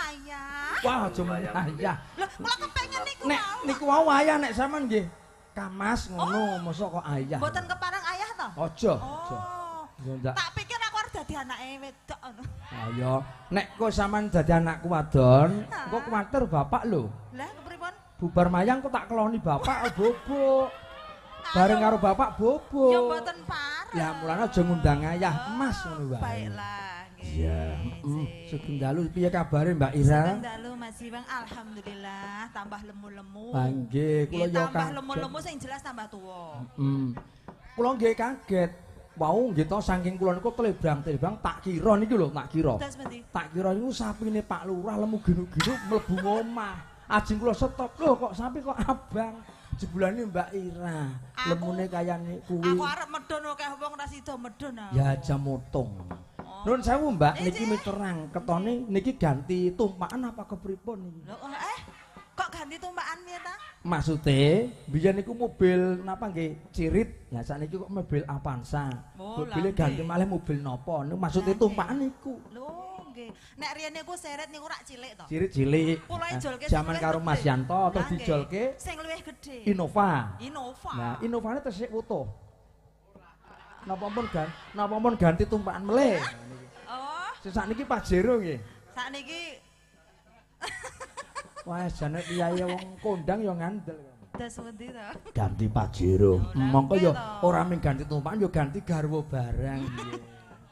Ayah. Wah, aja muni ayah. Lho, kula kepengen niku Nek wau. niku wau ayah, nek sampean nggih kamas ngono, mosok kok ayah. Mboten kepareng ayah to? Aja, aja. Oh. Ya ndak. Tak pikir aku arep dadi anake wedok ngono. Ayo, nek kowe sampean dadi anakku wadon, engko kuwatir bapak lho. Lah, kepripun? Bubar mayang kok tak keloni bapak bobok. Bareng karo bapak bobok. Ya mboten pareng. Ya mulane aja ngundang ayah, Mas ngono wae. Baiklah, nggih. Iya, heeh. Sugeng dalu, piye kabare Mbak Ira? Sugeng dalu Mas Iwang, alhamdulillah tambah lemu-lemu. Ah nggih, kula Nggih, ya tambah kaget. lemu-lemu sing jelas tambah tuwa. Heeh. Kula nggih kaget. Wau nggih to saking kula niku tlebrang-tlebrang tak kira niki lho, tak kira. Terus pundi? Tak kira niku sapine Pak Lurah lemu ginu-ginu mlebu omah. Ajeng kula stop, lho kok sapi kok abang. Jebulane Mbak Ira, lemune kayane kuwi. Aku arep medhun akeh wong ora sida medhun aku. Ya aja motong. Oh. Nuwun sewu Mbak, niki Nggih. miterang ketone niki ganti tumpakan apa kepripun niki? Lho, kok ganti tumpakan piye ta? Maksude biyen niku mobil napa nggih cirit. Lah sakniki kok mobil Avanza. Oh, Mobile lah, ganti nggih. malih mobil napa? Niku maksude Lah, nggih. tumpakan niku. Lho, nggih. Nek riyen niku seret niku rak cilik to. Cirit cilik. Kula ijolke sing Jaman luwih karo Mas gedhe. Yanto terus Lah, nggih. dijolke sing luwih gedhe. Innova. Innova. Nah, Innovane tesih utuh. Napa pun gan, napa pun ganti tumpakan melih. Oh, Sing sakniki Pajero nggih. sakniki Wah, jane piyayi wong kondang ya ngandel. das pundi to? Ganti Pajero. Lah, Mongko ya nggih to. ora mung ganti tumpakan ya ganti garwa barang nggih.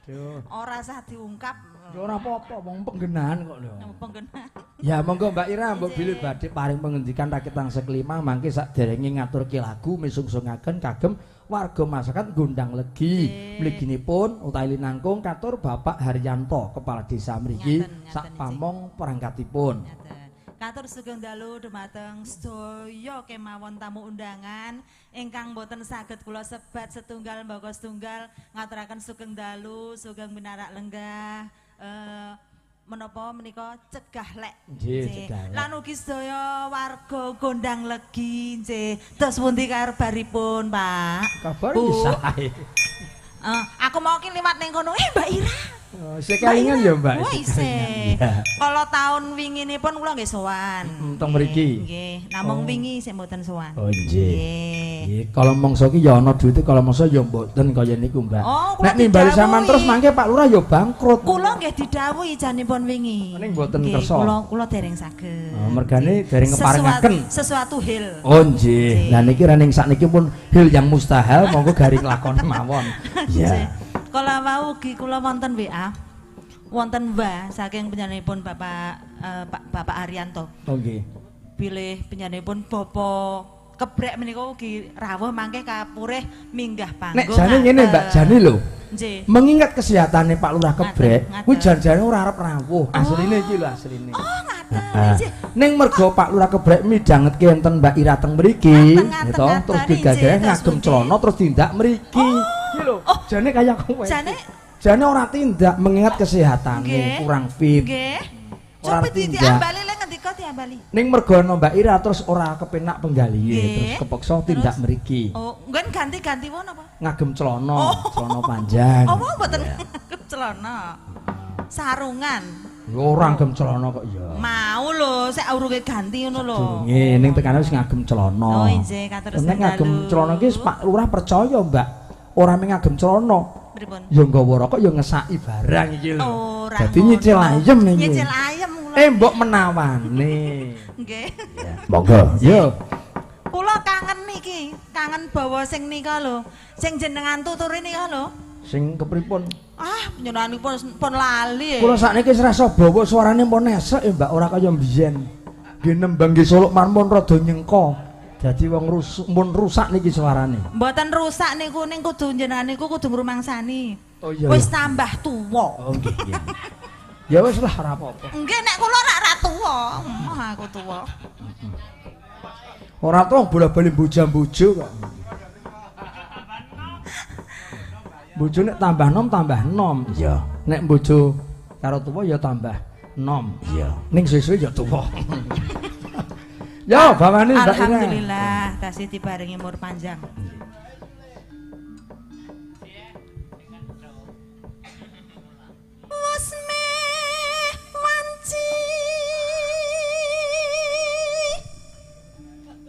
Aduh. Ora sah diungkap. Ya ora apa-apa wong penggenahan kok lho. Penggenahan. Ya monggo Mbak Ira mbok Nggih. bilih badhe paring pengendikan rakitan sekelima mangke saderenge ngaturke lagu misungsungaken kagem warga masyarakat Gondang Legi. Nggih. Mliginipun utawi linangkung katur Bapak Haryanto Kepala Desa mriki Ngaten, ngaten, sak nggih. pamong perangkatipun. Ngaten. Katur sugeng dalu dumateng sedaya kemawon tamu undangan ingkang boten saged kula sebat setunggal mbaka setunggal ngaturaken sugeng dalu, sugeng pinarak lenggah menapa menika cegah lek. Nggih, cegah lek. Lan ugi sedaya warga Gondang Legi nggih. Dos pundi kabaripun, Pak? Kabar Bu. sae. Aku mau ki liwat ning kono. Mbak Ira. Oh, isih kelingan ya Mbak. Wah, isih isih. kelingan. Iya. Kalau tahun winginipun kula nggih sowan. Teng mriki. Nggih, namung Oh. wingi sik mboten sowan. Oh nggih. Nggih. Nggih, kalau mongso ki ya ana duwite, kalau mongso ya mboten kaya niku, Mbak. Oh, kula Nek nimbali didhawuhi. sampean terus mangke Pak Lurah ya bangkrut. Kula nggih didhawuhi janipun wingi. Ning mboten Nggih, kersa. Kula dereng saged. Oh, mergane dereng ngeparengaken. Sesuatu hil. Oh nggih. Lah niki rening sakniki pun hil yang mustahil, monggo garing lakon mawon. Nggih. Iya. Kala wau ugi kula wonten WA. Wonten WA saking panjenenganipun Bapak Bapak Haryanto. Oh nggih. Bilih panjenenganipun Bapak Kebrek menika ugi rawuh mangke kapurih minggah panggung. Nek jane ngene Mbak, jane lho. Nggih. Mengingat kesehatane Pak Lurah Kebrek, Ngaten, kuwi ngaten. jan-jane ora arep rawuh. Asline iki lho asline. Oh, ngaten. Heeh. Nggih. Ning mergo Pak Lurah Kebrek midhangetke enten Mbak Ira teng mriki, Ngaten, ngaten, gitu, terus ngaten, digagah nggih, terus ngagem pundi? celana terus tindak mriki. Iki lho, jane kaya kowe. Jane Jane ora tindak mengingat kesehatane, Nggih. kurang fit. nggih. Ora Coba tindak. diambali le ngendika diambali. Ning mergo ana Mbak Ira terus ora kepenak penggalihe, Nggih. terus kepeksa tindak Terus? mriki. Oh, nggen ganti-ganti won apa? Ngagem celana, Oh. celana panjang. Oh, mboten Iya. celana. Sarungan. Ya ora ngagem celana kok ya. Mau lho, sik urunge ganti ngono lho. Durunge ning tekane wis ngagem celana. Oh, injih, katur Nek ngagem dalu. celana iki Pak Lurah percaya, Mbak. Ora mung ngagem celana, Pripun? ya nggawa rokok ya ngesaki barang iki lho. Ora. Dadi nyicil ayem iki. Nyicil ayem kula. Mbok menawane. Nggih. Monggo. Yo. Kula kangen niki, kangen bawa sing nika lho. Sing jenengan tuturi nika lho. Sing kepripun? Ah, panjenenganipun pun lali. Kula sakniki wis rasa bawa suarane pun esek ya, Mbak, ora kaya mbiyen. Nggih nembang nggih solok man pun rada nyengko. Dadi wong rusak pun rusak niki suarane. Mboten rusak niku ning kudu jenengan niku kudu ngrumangsani. Oh iya. Wis tambah tuwa. Oh nggih nggih. Ya wis lah ora apa-apa. Nggih nek kula rak ra tuwa. Moh aku tuwa. Ora tuwa bola-bali boja-bojo kok. Bojo nek tambah nom tambah nom. Iya. Nek bojo karo tuwa ya tambah nom. Iya. Ning suwe-suwe ya tuwa. Ya, bawane Mbak Ira. Alhamdulillah tasih diparingi umur panjang. Wes meh wanci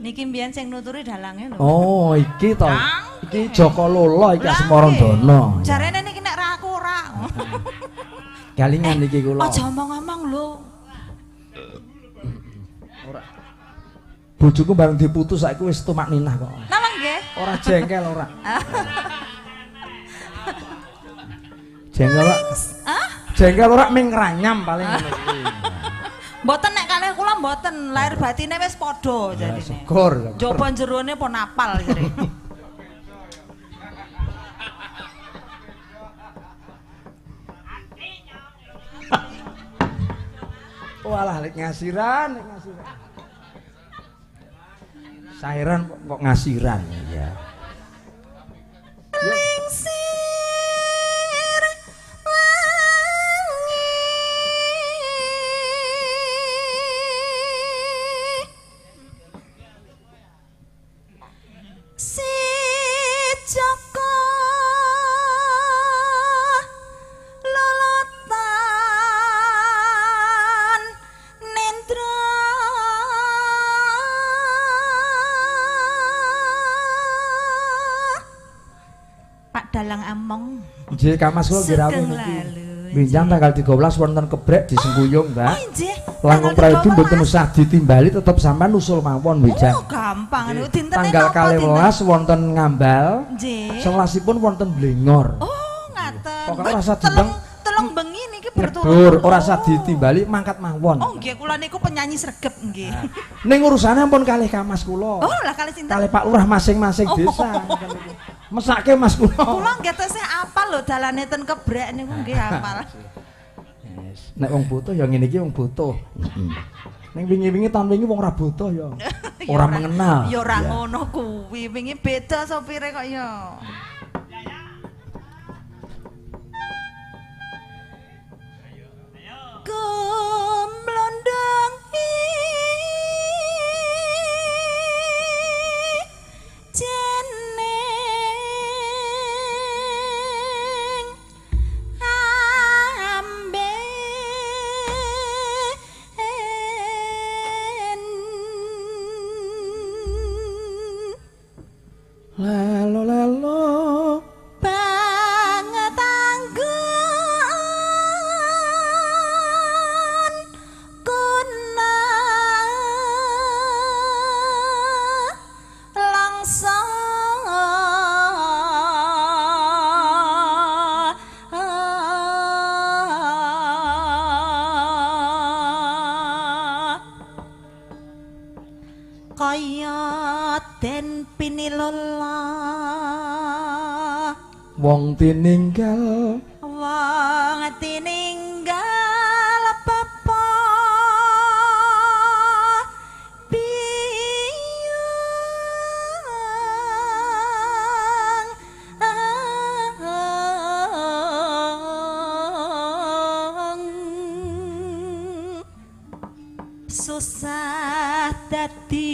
Niki mbiyen sing nuturi dalange lho. Oh, iki to. Iki Joko Lolo iki Asmarandana. Jarene niki nek ra aku ora. Galingan niki kula. Aja omong-omong lho. Ora. Bojoku bareng diputus saiki wis tumak ninah kok. Napa nggih? Ora jengkel ora. Jengkel ora. Hah? Jengkel ora ming ngranyam paling ngono kuwi. Mboten nek kalih kula mboten, lahir batine wis padha jarine. Syukur. Njaba jerone pun apal jare. Walah lek ngasiran, lek ngasiran. Sairan kok ngasiran ya. Lingsir wangi si Joko lolotan nendra. Pak Dalang Among. Nggih, Kang Mas kula nggih rawuh niki. Benjang tanggal 13 wonten Kebrek di Sengkuyung, Mbak. Oh, nggih. Langkung prayogi mboten usah ditimbali tetep sampean usul mawon benjang. Oh, gampang niku dintene tanggal 12 wonten Ngambal. Nggih. 11-ipun wonten Blengor. Oh, ngaten. Pokoke ora usah dindeng telung bengi niki berturut-turut. Ora usah ditimbali mangkat mawon. Oh, nggih kula niku penyanyi sregep nggih. Ning urusane ampun kalih Kang Mas kula. Oh, lah kalih sinten? Kalih Pak Lurah masing-masing desa. Mesake Mas kula. Kula nggih tesih apal lho dalane ten Kebrek niku nggih apal. Yes. Nek wong butuh ya ngene iki wong butuh. Ning wingi-wingi taun wingi wong ora butuh ya. Ora mengenal. Ya ora ngono kuwi, wingi beda sopire kok ya. Kumlondong jeneng amben lelo lelo banget anggon kuna langsa kaya den pinilola wong tininggal wong tininggal pepo biyung susah dadi